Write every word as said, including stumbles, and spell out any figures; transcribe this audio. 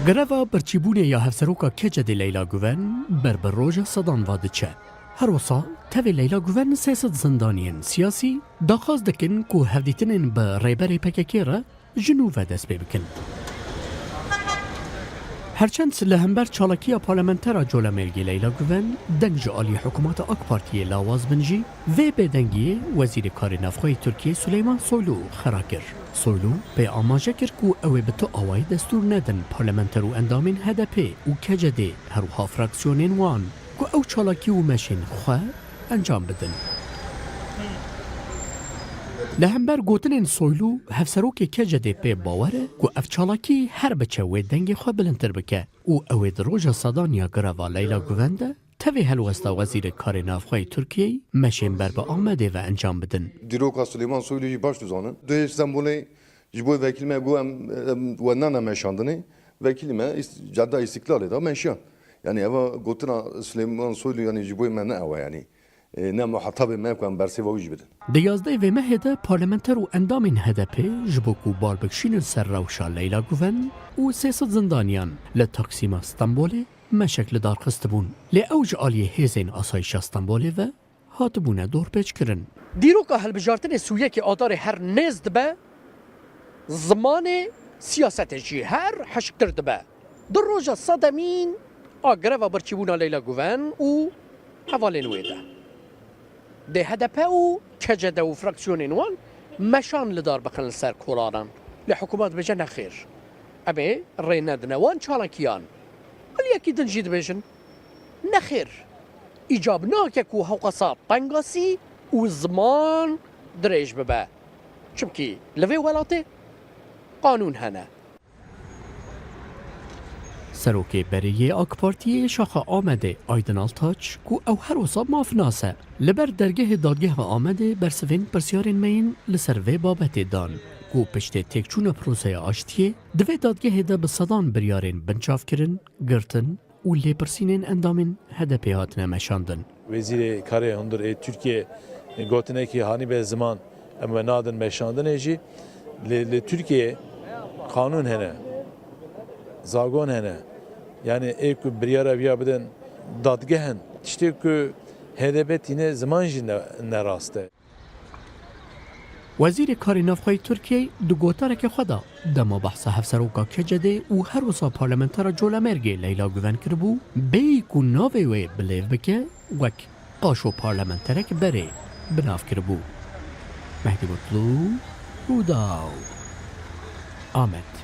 Greva birçîbûnê ya hevseroka K C D Leyla Guven ber bi roja sedan ve diçe. Her wisa tevê Leyla Guven sê sed zindaniyên siyasî daxwaz dikin ku hevdîtinên bi rêberê P K K re ji nû ve dest pê bikin. Herçend li hember çalakiya parlamentera Colemêrgê Leyla Guven deng ji aliyê hikûmeta AK Partiyê lawaz bin jî, vê bêdengiyê Wezîrê Karê Navxwe yê Tirkiyê Suleyman Soylu xera kir. Soylu pê amaje kir ku ew ê bi tu awayî destûr nedin parlamenter û endamên H D P û K C D, her wiha fraksiyonên wan, ku ew çalakî û meşên xwe encam bidin. Li hember gotinên Soylu, hevserokê K C D pê bawer e ku ev çalakî her biçe wê dengê xwe bilindtir bike û ew ê di roja sedan ya greva Leyla Guven de tevê helwesta Wezîrê Karê Navxwe yê Tirkiyeyê meşên ber bi Amedê ve encam bidin. Dîroka Suleyman Soylu jî baş dizanin. Duhê Stenbolê ji bo vekîlê me got, em, em we nane meşandinê. Vekîlê me îst-, Cadda Îstiklalê de meşiyan. Yani eva gotina Suleyman Soylu yani ji bo me ne ew e yani. E, ne muhatabê me ku em bersêva wî jî bidin. Di yazdehê vê mehê de parlamenter û endamên H D P ji bo ku bal bikişînin ser rewşa Leyla Guven û sê sed zindaniyan li Taksîma Stenbolê meşek li dar xistibûn. Lê ew ji aliyê hêzên asayişa Stenbolê ve hatibûne dorpêçkirin. Dîroka hilbijartinê sî û yekê Adarê her nêz dibe, zimanê siyasetê jî her hişktir dibe. Di roja sedemîn a greva birçîbûna Leyla Guven û hevalên wê de. Dê H D P û K C D û fraksiyonên wan meşan li dar bixin li ser kolanan. Lê hikûmet dibêje nexêr. Em ê rê nedine wan çalakiyan. Aliyekî din jî dibêjin nexêr. Îcab nake ku hewqasa tengasî û ziman dirêj bibe. Çimkî li vê welatê qanûn hene. Serokê berê yê AK Partiyê şaxa Amedê Aydin Altaç, ku ew her wisa mafnas e, li ber dergehê Dadgeha Amedê bersivên pirsyarên me yên li ser vê babetê dan, ku piştê têkçûna proseya aştiyê di vê dadgehê de bi sedan biryarên binçavkirin, girtin û lêpirsînên endamên H D P hatine meşandin. Wezîrê Karê Hundir ê Tirkiyê gotinekî hanî be ziman em we nadin meşandinê jî. Lê li Tirkiyeyê qanûn hene, zagon hene. Yani ê ku biryara viya bidin dadgeh in. Tiştê ku H D P tîne ziman jî ne, ne rast e. Wezîrê Karê Navxweyî Tirkiyeyê di gotarekê xwe de dema behsa hevseroka K C D û her wisa parlamentera Colemêrgê Leyla Guven kiribû, bêyî ku navê wê bilêv bike, wek qaşo parlamenterek berê bi nav kiribû. Mehdî Mutlu, Rûdaw, Amed.